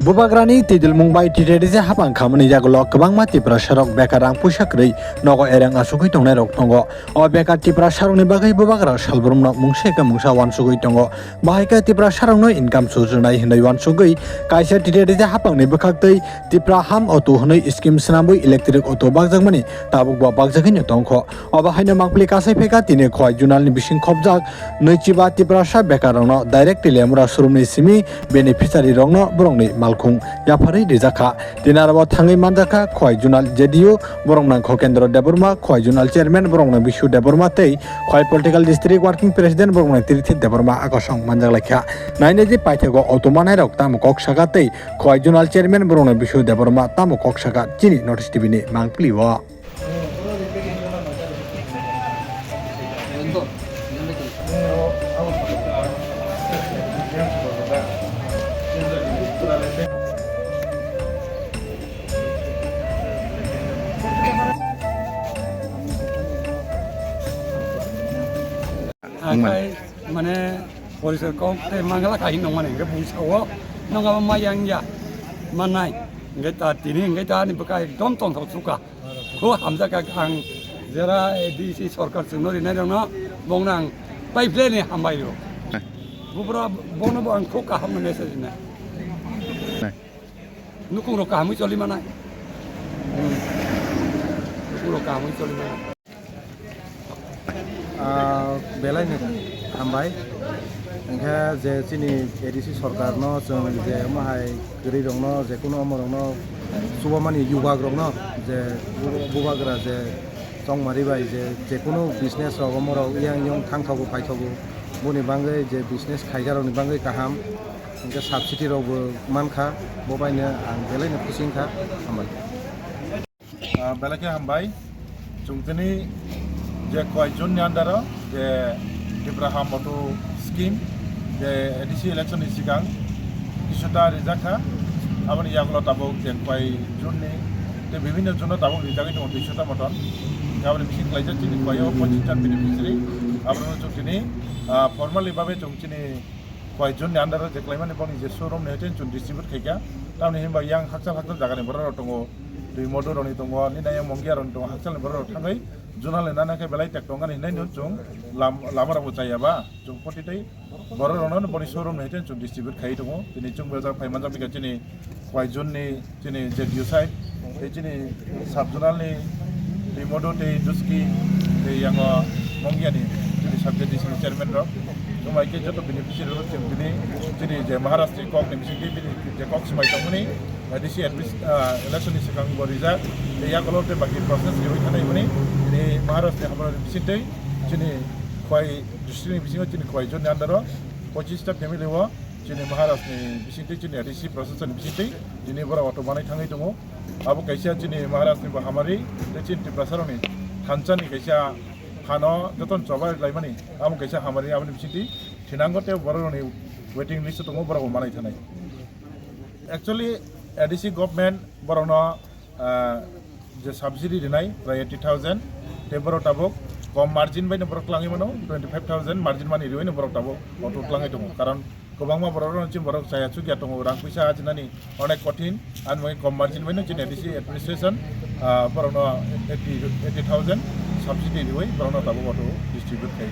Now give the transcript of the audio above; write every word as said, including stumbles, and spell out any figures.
Bubagrani twijlmung bai T T A D C hapang khamani yagulo kwbangma Tiprasarok bekar rang puisa kwrwi nogo ereng achugwi tongnairok tongo. O bekar Tiprasarokni bagwi Bubagra salbrumno mungsa khe mungsa uansugwi tongo. Bahai khe Tiprasarokno income sujwnai hwnwi uansugwi kaisa T T A D C hapangni bwkhaktwi Tipra Ham Auto hwnwi scheme swnamwi electric auto bakjakmani tabukbo bakjagwino tongkho. Obo haino mangpili kasai phaikha tini Khowai Zonalni bising khopjak nwichiba Tiprasa bekarrokno direct Teliamura showroomni simi beneficiaryrokno borokni malkhung yapharwi rijakha. Tini aro bo thangwi manjakha Khowai Zonal J D U boroknang Khokendra Debbarma, Khowai Zonal Chairman boroknang Bishu Debbarma tei Khowai Political District Working President boroknang Tirthi Debbarma akosong manjaklaikha. Nainai di paithago auto manairok tamo kok saka tei Khowai Zonal Chairman boroknang Bishu Debbarma tamo kok saka chini North East T V ni mangpili o. Akai mane porisor kok tei mangala kahi nongmani hingke bung sao nongma ma yang ya manai hingke ta tini hingke ta ani bwkha ekdom tongthok suka. Kho hamjak ang jera A D C sorkar chwngno rinai rokno bongno ang pipeline ni hambai rw. Bubra bono bo ang kho kaham no message rinai. Nai. Nukung rok kahamwi choli manai. Hmm. Nukung rok kahamwi choli manai. Ah, belai ni hambai. Hingke je chini A D C sorkar no chwng je omo hai kwrwi rok no je kunu omo rok no chubamani yubak rok no je bu-, bubagra je chongmari bai je, je kunu business rok omo rok yang yong thangthogo phaithogo boni bagwi je business khaijak rok ni bagwi kaham hingke subsidy rok bo mankha bo bai no ang belai no khusi wngkha hambai. Ah, belai khe hambai. Chwng tini je Khowai Zone ni under o je Tipra Ham Auto Scheme je A D C election ni sikang duisho ta rijak kha. Aboni yagulo tabuk je Khowai Zone ni tei bibhinno zone o tabuk rijagwi tongo duisho ta moton. Aboni bising klaijak chini Khowai o pochis jon beneficiary. Abono chwng tini, ah, formally babe chwng chini Khowai Zone ni under o je klaimani boni je showroom ni hoite chwng distribute khaikha. Tamoni hinba yang hakchal hakchal jaga ni borok rok tongo. Twi modu rok ni tongo, nini yang Mongia rok ni tongo, hakchal ni borok rok thangwi zonal ni nana khe belai tek tongani hinwi no chwng lam-, lama rok bo chaya ba, chwng poti tei borok rok no boni showroom ni hoite chwng distribute khaiwi tongo. Tini chwng bo jak phai manjak bikha chini Khowai Zone ni chini Z D O side, tei chini sub zonal ni twi modu tei Duski tei yango Mongia ni chini sub Z D C ni chairman rok. Chwng bai khe joto beneficiary rok chwng tini chini je Maharaj ni kok ni bising twi bini je kok swmai tongmani, A D C admis-, ah, election ni swkang bo rijak, tei yagulo tei baki process riwi thanai hwnwi, tini Maharaj ni hamrani bisingtwi chini Khowai district ni bisingo chini Khowai Zone ni under o pochis ta family o chini Maharaj ni bisingtwi chini A D C process ni bisingtwi tini borok auto manai thangwi tongo. Abo kaisa chini Maharaj ni bo hamari tei chini Tiprasa rok ni thansa ni kaisa phano jotono choba laimani abo kaisa hamari aboni bisingtwi thinango tei borok rok ni waiting list o tongo borok bo manai thanai. Actually, A D C government borokno, ah, je subsidy rinai prai eighty thousand, tei borok tabuk kom margin bai no borok klangwi mano, twenty five thousand margin money riwi no borok tabuk auto klangwi tongo. Karon kwbangma borok rok chini borok chaya chukya tongo, rang puisa ajinani onek kothin, ani bagwi kom margin bai no chini A D C administration, ah, borokno eighty, eighty thousand subsidy riwi borokno tabuk auto distribute khai.